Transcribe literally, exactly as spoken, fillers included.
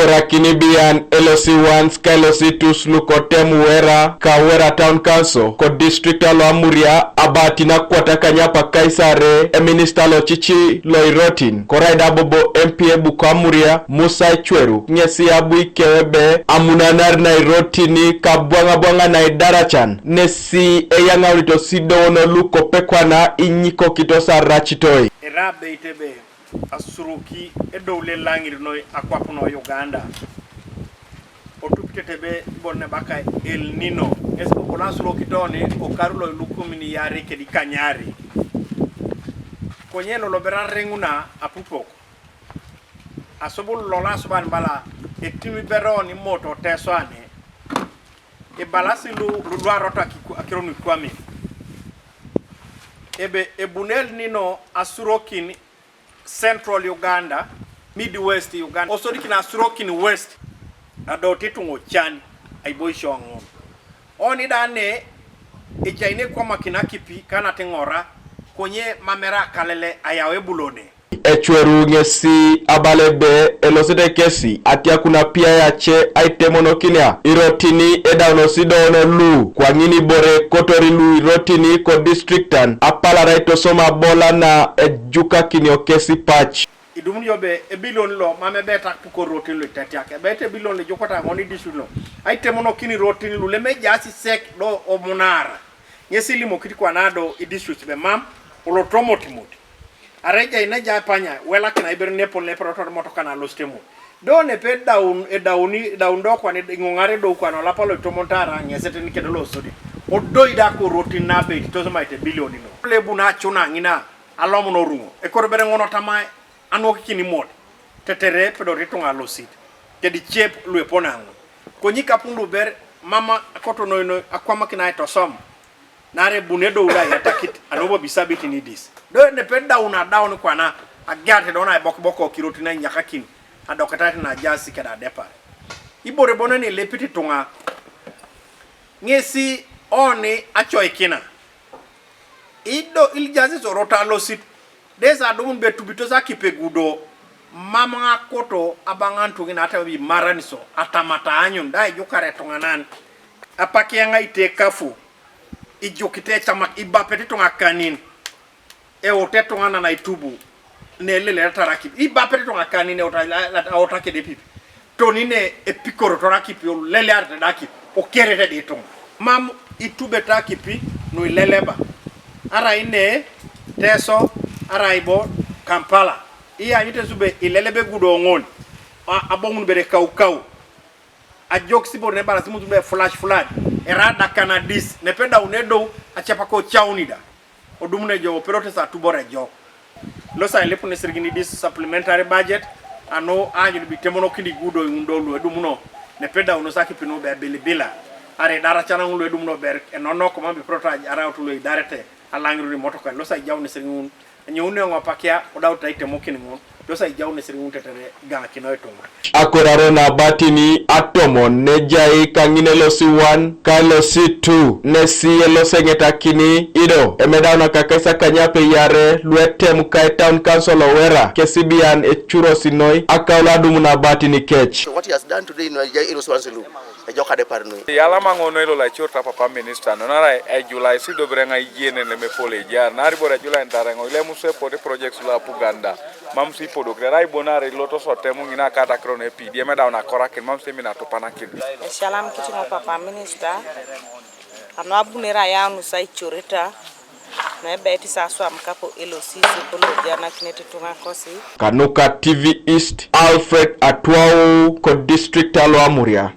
Lakini bian elosi ones ka elosi twos lu kotem wera ka Wera Town Council ko district alo Amuria, abati na kwata kanyapa kaisare e minister lo cici lo irotin, korai da bobo M P ebuko Amuria, Musa Ecweru, ŋesi abu ikewe ebe amunanar na irotini ka bwaŋabwaŋa na idaracan, nesi eyaŋaunito sidowono lu kopekwana inyikokitos aracitoi. Era abeit ebe asuroki edou lo elaŋir noi akwap no Uganda. Otupitete ebe ibore nebaka El Nino, ŋes bobo lo asurokito oni okaru lo ilukumin iarei kedi kanyari. Konye lolo bera reŋuna apupok. Asubul lolo asuban bala etim ibere oni moto Teso ane. Ibalasi lu, lu, lu arot akiku-, akiro nu ikwamin. Ebe ebuni El Nino asurokin Central Uganda, Midwest Uganda, osodikin asurokin West, adot ituŋa ocan, aiboisio ŋun. Oni da ne, ejai ne kwamakin akipi, kanat iŋora, konye mam erai akalele ayau ebulone. Ecweru ŋesi abala ebe elosete kesi atiakun apiai ace aitemonokinia irotini edaunos idoon lu kwaŋin ibore kotori lu irotini kodistriktan apalar aitosom abola na ejukakinio kesi pac. Idumuni jo ebe ebilion lo mam ebe etak pukor irotin lo itetiak, ebe ebilion lo ejokota ŋon idistrict lo aitemonokin irotin lu lem ejaas isek do omunara. Ŋesi ilimokit kwana do idistrict ebe mam olotomotimot. Arai ejai neja epanya, welakina ibere nepol neperotor motoka na lositemu. Do nepe edaun, edauni, edaun do kwan, iŋoŋar edou kwan olapa loitomon taara ŋesetin kede losodi. Odoi da korotin nabeit tosomaite bilioni lo. Lebu na acuna ŋina alomun oruŋo. Ekor bere ŋono tama anuokikin imot. Tetere epedori ituŋa alosit. Kedi cep luepona ŋun. Konyi kapun luber mama akoto noi noi akwamakin aitosom. Naarai ebuni edou lo ayatakit, anuobo bisabit nidis. Do nepe edaun adaun kwana, ageat do na ebokiboko kirot na inyakakin, adoketait na ajaas keda adepar. Ibore bon ni ilepit ituŋa, ŋesi oni acoikina. Ido ilijasis orot alosit, des adumun betubitos akipegudo, mam ŋakoto abaŋantu ŋina atem imaraniso, atamata aanyun, da ijukar etuŋanan, apak eyaŋ aite kafu. Ijukit ecamak, ibapet ituŋa kanin, eut etuŋanan aitubu, neleleritar akip, ibapet ituŋa kanin eut a-, a-, eut akedepip, toni ne epikorotor akip, oleleritar akip, okerete da ituŋa. Mam itubete akipi nu ileleba, arai ne Teso, arai bo Kampala, ianyut esube ilelebe gudo ŋon, a-, aboŋun bere kaukau. Ajok sibor ne bara simu be flash flood. Era da kanadis. Nepe daun edou, acapak ocauni da. Odum ne jo, operotes atubor ejok. Losa ilepun esirigin idis supplementary budget, anu aanyun bitemonokini gudo iŋundo lu edumuno. Nepe daunos akipinu be bilibila. Are daracan ŋun lu edumuno ber enonok mam biperot araut lu idarete alaŋirun imotoka. Losa ijaun esirigin ŋun. Anyouni eoŋ apakia, kodau taitemokin ŋun, dos aijaun esiriŋun tetere gaŋakino ituŋa. Akoraro nabatini atomon nejai kaŋin elosi one ka elosi two, nesi elosi eŋetakini ido emedaun akakais akanyape iare luetem ka etaun kansol owera kesibian ecurosi noi akaulo adumun abatini kec. So what he has done today in L C one Selu, ejok adepar noi. Eyalama ŋo noi lolaicor ta papa minista, nonarai ejulai si dobere ŋa ijienen lemepol ejar, nari bore ejulai ntareŋo ilemusu epote projects lo apuganda, mam si ipodokire, rai bo nari ilotos otemu ŋina akatakiro ne P D M edau nakorakin, mam si emina atupanakin. Esialam kitiŋo papa minista, anu abunere ayaunus aicoreta, nuebeit saswam kapo L C sokolojianakinet ituŋa kosi. Kanuka T V East, Alfred Atwau, ko district alo Amuria.